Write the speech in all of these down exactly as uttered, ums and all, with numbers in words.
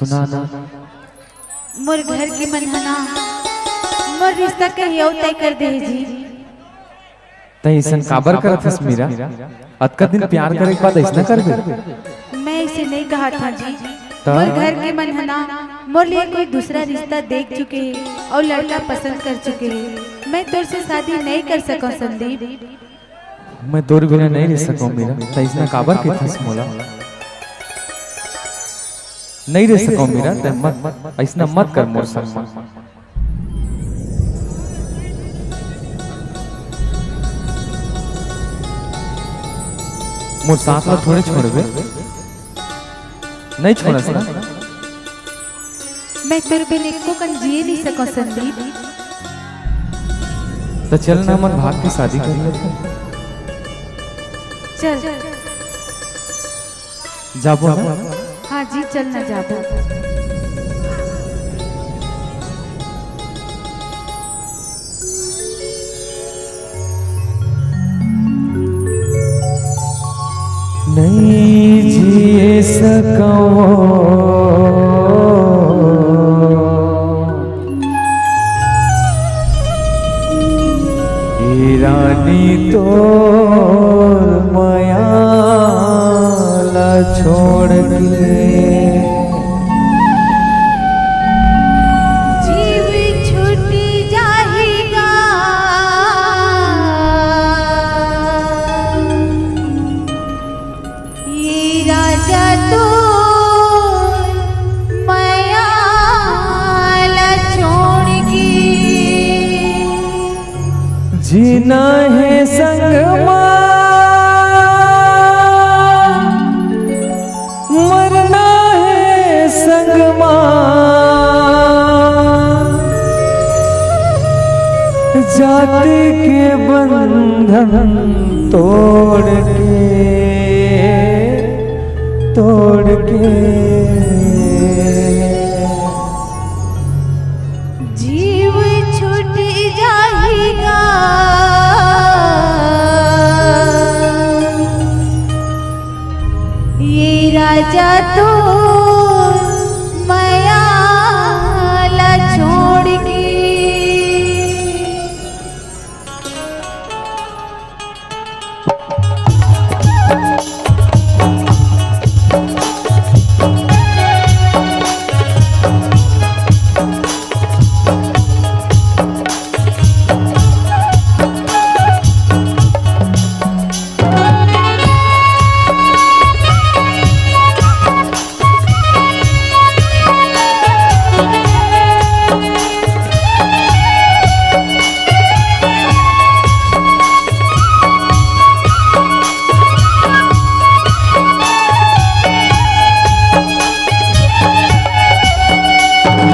सुना ना। मोर घर के मन ह ना, मोर रिश्ता कहियो तय कर दे हे जी। तैं अइसन काबर करत हस मीरा? अतका दिन प्यार करे के बाद अइसना कर दे? मैं अइसे नइ कहत हँव जी। त? मोर घर के मन ह ना, मोर लिए कोई दूसरा रिश्ता देख चुके हे अउ लड़का पसंद कर चुके हे। मैं तोर से शादी नइ कर सकँव संदीप। मैं तोर बिना नइ रह सकँव मीरा। तैं अइसना काबर कहिथस मोला? नइ रह सकँव मीरा, तैं मत, अइसना मत कर मोर संग म। मोर साथ ला थोड़े छोड़बे? नइ छोड़स ना? मैं तोर बिन एको कन जिए नइ सकँव संदीप। त चल ना, हमन भाग के शादी कर लेथन। चल। जाबो ना? हाँ जी, चल ना जाबो। नइ जिए सकँव ए रानी तोर मया ला छोड़ के। जीव छूटी जाही गा। ए राजा तोर मया ला छोड़ के। जीना हे संग मा, मरना हे संग मा। जाति के बंधन तोड़ के, तोड़ के। जीव छूट जाही गा। ए राजा तोर मया ला छोड़ के।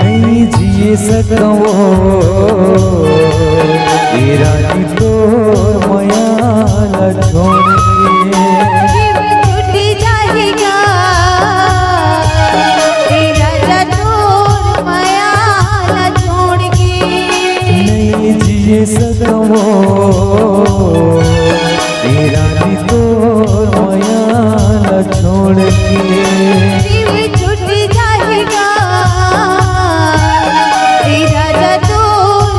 नइ जिए सकँव ए रानी तोर मया ला छोड़ के। जीव छूटी जाही गा, ए राजा तोर मया ला छोड़ के। नइ जिए सकँव ए रानी तोर मया ला छोड़ के। जीव छूटी जाही गा, ए राजा तोर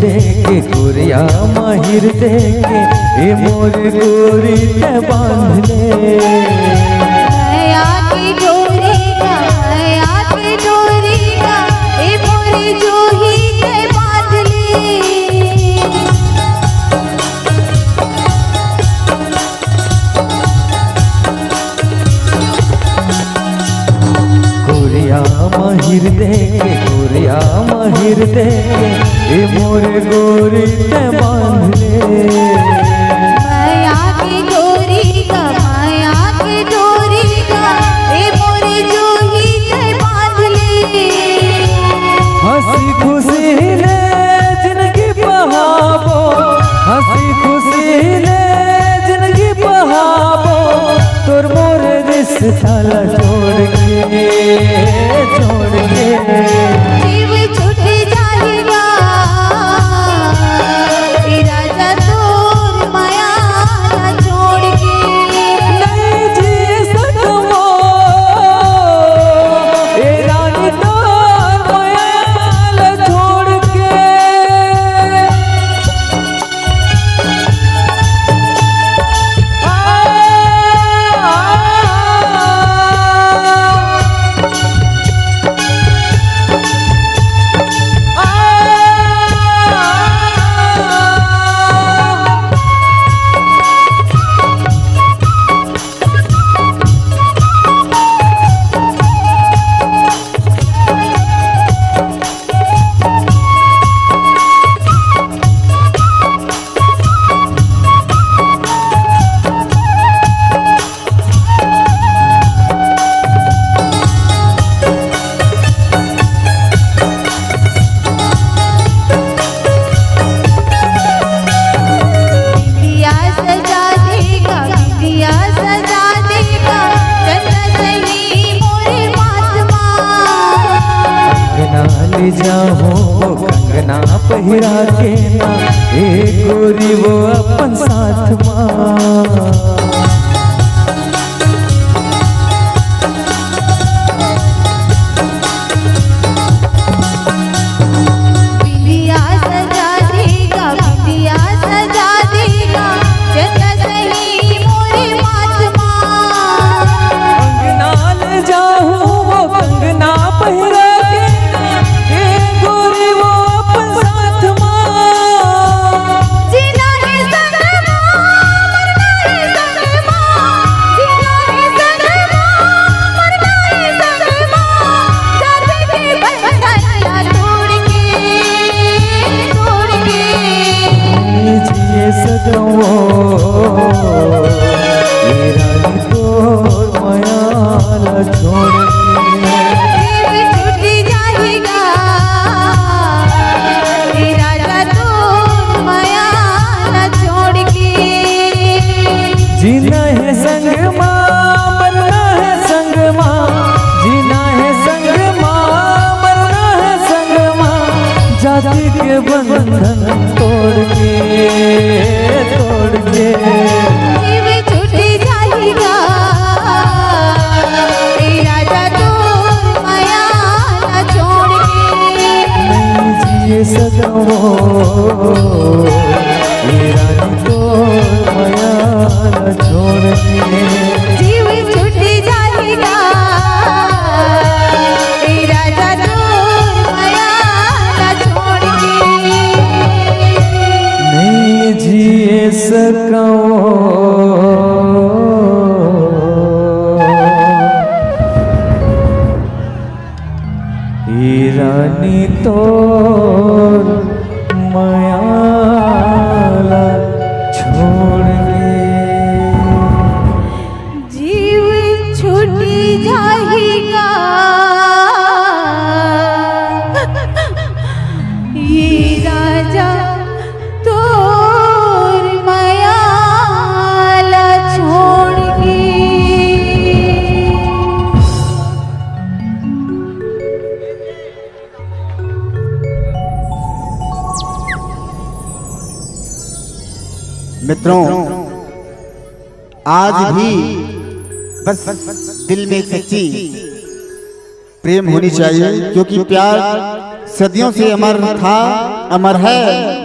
देके गोरिया महिर देके, ए मोर गोरी ते बांध ले। मया के डोरी का, मया के डोरी का, ए मोर जोही ते बांध ले। गोरिया महिर देके, गोरिया महिर देके, ए मोर गोरी ते बांध ले। मया के डोरी का, मया के डोरी का, ए मोर जोही ते बांध ले। हंसी खुशी ले जिंदगी बहाबो, हंसी खुशी ले जिंदगी बहाबो, तोर मोर रिश्ता ला जोड़ के, जोड़ के। जीव छूट जाएगा, ए राजा तोर मया ला छोड़ के। नहीं जी सकबो, ए रानी तोर मया ला छोड़ के। बिंदिया सजा देगा, बिंदिया सजा देगा, चंदा सही मोरे माथ मा। कंगना ले जाहूं वो कंगना पहिरा के ना, ए गोरी वो अपन साथ मा। बिंदिया सजा देगा, बिंदिया सजा देगा, चंदा सही मोरे माथ मा। कंगना ले जाहूं वो कंगना पहिरा के ना, ए गोरी वो अपन साथ मा। जीना है संग मा, मरना है संग मा, जीना है संग मा, मरना है संग मा, जाति के बंधन ला तोड़ के, तोड़ के। जिए सदवो, ए रानी तोर मया ला छोड़ के। जीव छूट जाएगा, ए राजा तोर मया ला छोड़ के। जीना है संग मा, मरना है संग मा, जीना है संग मा, मरना है संग मा, जाति के बंधन तोड़ के, तोड़ के। जीव छूट जाएगा, ए राजा तोर मया ला छोड़ के। नहीं जिए सदवो, ए रानी तोर मया ला छोड़ के। जीव छूट जाएगा, ए राजा तोर मया ला छोड़ के। नहीं जिए सकवो, ए रानी तोर मया ला छोड़ के। जीव छूट जाएगा, ए राजा तोर मया ला छोड़ के। मित्रों, आज भी बस दिल में एक सच्ची प्रेम होनी चाहिए, क्योंकि प्यार सदियों से अमर था, अमर है।